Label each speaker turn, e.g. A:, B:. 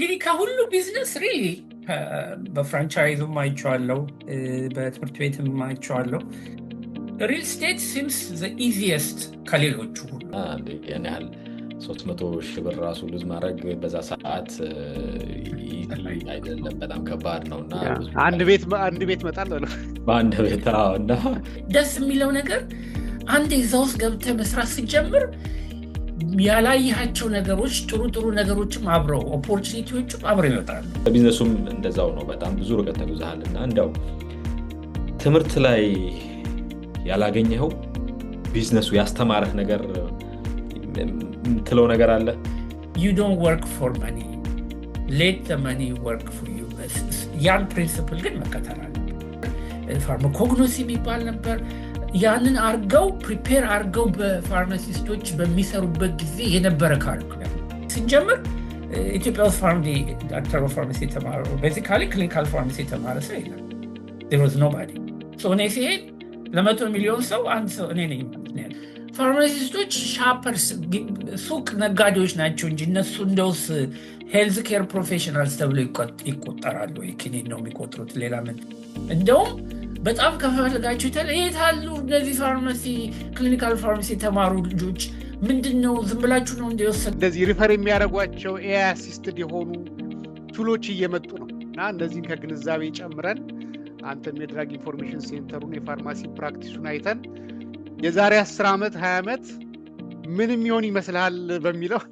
A: እንግዲህ ከሁሉ ቢዝነስ really በ franchise ኡም አይቼዋለሁ፣ በትምህርት ቤትም አይቼዋለሁ። Real estate seems the easiest ከሌሎቹ ሁሉ።
B: ያን ያህል 300 ሺህ ብር ራሱ lose ማድረግ በዛ ሰዓት አይደለም፣ በጣም ከባድ ነው። እና
C: አንድ ቤት መጣል ነው።
B: በአንድ ቤት፣ አዎ። እና
A: ደስ የሚለው ነገር አንድ እዛ ውስጥ ገብተህ መስራት ስትጀምር ያላየሃቸው ነገሮች፣ ጥሩ ጥሩ ነገሮችም አብረው፣ opportunity ዎችም አብረው ይመጣሉ።
B: ቢዝነሱም እንደዛው ነው። በጣም ብዙ ርቀት ተጉዘሃል። እና እንዲያው ትምህርት ላይ ያላገኘኸው ቢዝነሱ ያስተማረህ ነገር የምትለው ነገር አለ?
A: You don't work for money, let the money work for you። ያን principle ግን መከተል አለብን። Pharmacognosy የሚባል ነበር። ያንን አርገው prepare አርገው በ pharmacist ኦች በሚሰሩበት ጊዜ የነበረ curriculum። ስንጀምር ኢትዮጵያ ውስጥ PharmD፣ doctor of pharmacy የተማረ፣ basically clinical pharmacy የተማረ ሰው የለም። There was nobody። እኔ ስሄድ ለ100 ሚሊዮን ሰው አንድ ሰው እኔ ነኝ ማለት ነው። Pharmacist ኦች shoppers፣ ሱቅ ነጋዴዎች ናቸው እንጂ እነሱ እንደውስ health care professionals ተብሎ ይቆጠራሉ? ኪኒን ነው የሚቆጥሩት። ሌላ ምን? እንደውም በጣም ከፈለጋችሁ የት አሉ እነዚህ pharmacy፣ clinical pharmacy የተማሩ ልጆች? ምንድን ነው፣ ዝም ብላችሁ ነው እንደወሰድ
C: እንደዚህ refer የሚያደርጓቸው AI assisted የሆኑ tool ኦች እየመጡ ነው። እና እነዚህን ከግንዛቤ ጨምረን፣ አንተም የ drug information center ኡን፣ የ pharmacy practice ኡን አይተን የዛሬ 10 ዓመት፣ 20 ዓመት ምን የሚሆን ይመስልሃል በሚለው።